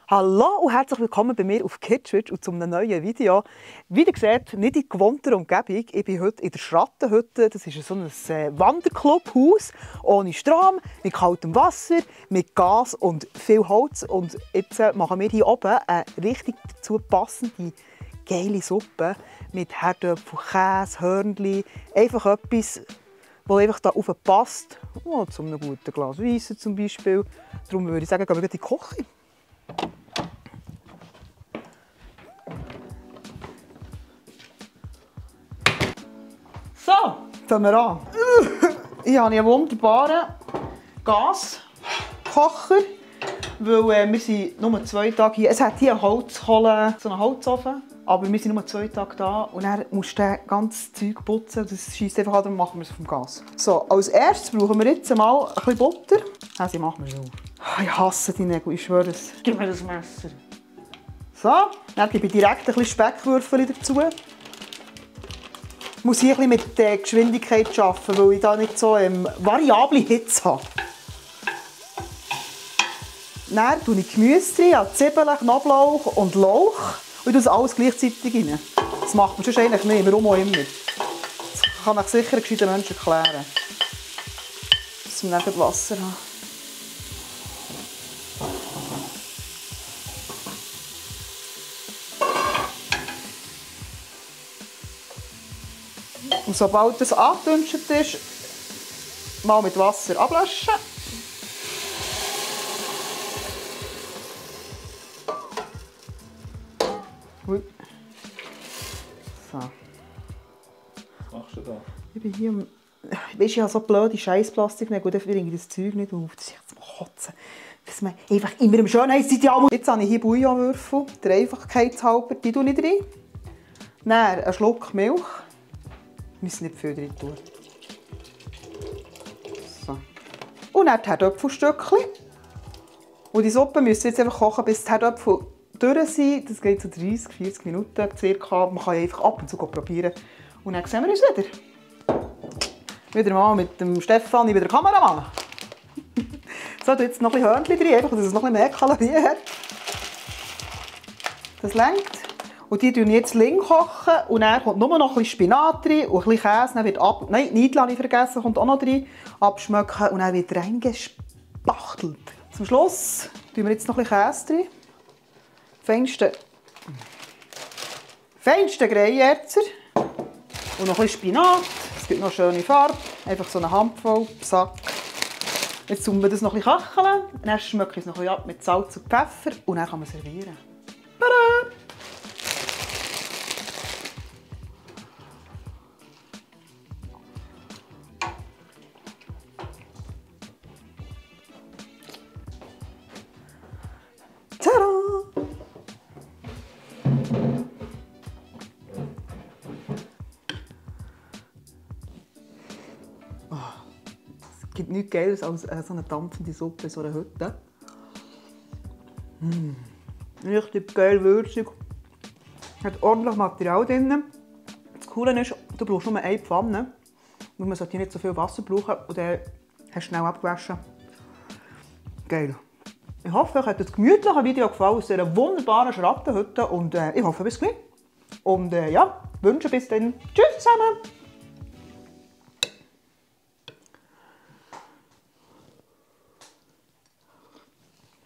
Hallo und herzlich willkommen bei mir auf Kidswitch und zu einem neuen Video. Wie ihr seht, nicht in gewohnter Umgebung. Ich bin heute in der Schrattenhütte. Das ist so ein Wanderclubhaus ohne Strom, mit kaltem Wasser, mit Gas und viel Holz. Und jetzt machen wir hier oben eine richtig dazu passende, geile Suppe mit Herdöpfel, Käse, Hörnchen. Einfach etwas, das einfach da rauf passt. Oh, zu einem guten Glas Weisse zum Beispiel. Darum würde ich sagen, gehen wir in die Küche. So, fangen wir an. Ich habe einen wunderbaren Gaskocher, weil wir sind nur 2 Tage hier. Es hat hier eine Holzkohle, so einen Holzofen, aber wir sind nur 2 Tage da und dann musst du das ganze Zeug putzen. Das scheisst einfach an, dann machen wir es auf dem Gas. So, als erstes brauchen wir jetzt mal ein bisschen Butter. Also machen wir so. Ich hasse die Nägel, ich schwöre es. Gib mir das Messer. So, dann gebe ich direkt ein bisschen Speckwürfel dazu. Ich muss hier ein bisschen mit der Geschwindigkeit arbeiten, weil ich da nicht so variable Hitze habe. Dann tue ich Gemüse rein, Zwiebeln, Knoblauch und Lauch. Und ich tue das alles gleichzeitig rein. Das macht man sonst eigentlich nicht, warum auch immer. Das kann ich sicher ein gescheiter Mensch erklären. Dass wir dann Wasser haben. Und sobald es angedünstet ist, mal mit Wasser ablöschen. So. Was machst du da? Ich bin hier. Weißt, ich habe so blöde Scheißplastiknägel, dann bringe ich das Zeug nicht auf. Das ist jetzt mal Kotzen. Dass man einfach immer im Schönheitsideal muss. Jetzt habe ich hier Bouillonwürfel, der Einfachkeitshalber, die tue ich rein. Dann einen Schluck Milch. Wir müssen nicht viel drin tun. So. Und dann die Herdöpfelstückchen. Und die Suppe müssen jetzt einfach kochen, bis die Herdöpfel durch sind. Das geht so 30, 40 Minuten circa. Man kann einfach ab und zu probieren. Und dann sehen wir uns wieder. Wieder mal mit dem Stefan, wieder der Kameramann. So, jetzt noch ein bisschen Hörnchen drin, einfach, dass es noch ein bisschen mehr Kalorien hat. Das reicht. Und die kochen jetzt lang kochen und dann kommt nur noch ein bisschen Spinat rein und ein bisschen Käse. Dann wird Nein, Nidl habe ich vergessen, kommt auch noch rein. Abschmecken und dann wird reingespachtelt. Zum Schluss tun wir jetzt noch ein bisschen Käse drin. Feinste Greyerzer. Und noch ein bisschen Spinat. Es gibt noch eine schöne Farbe. Einfach so eine Handvoll, Sack. Jetzt tun wir das noch ein bisschen kacheln. Dann schmecke ich es noch ein bisschen ab mit Salz und Pfeffer. Und dann kann man servieren. Tada! Tada! Es gibt nichts Geiles als so eine dampfende Suppe in so einer Hütte. Richtig geil, würzig. Hat ordentlich Material drin. Das Coole ist, du brauchst nur eine Pfanne. Und man sollte nicht so viel Wasser brauchen und dann hast du schnell abgewaschen. Geil. Ich hoffe, euch hat das gemütliche Video gefallen aus dieser wunderbaren Schrattenhütte und ich hoffe, bis gleich. Und ja, wünsche bis dann. Tschüss zusammen!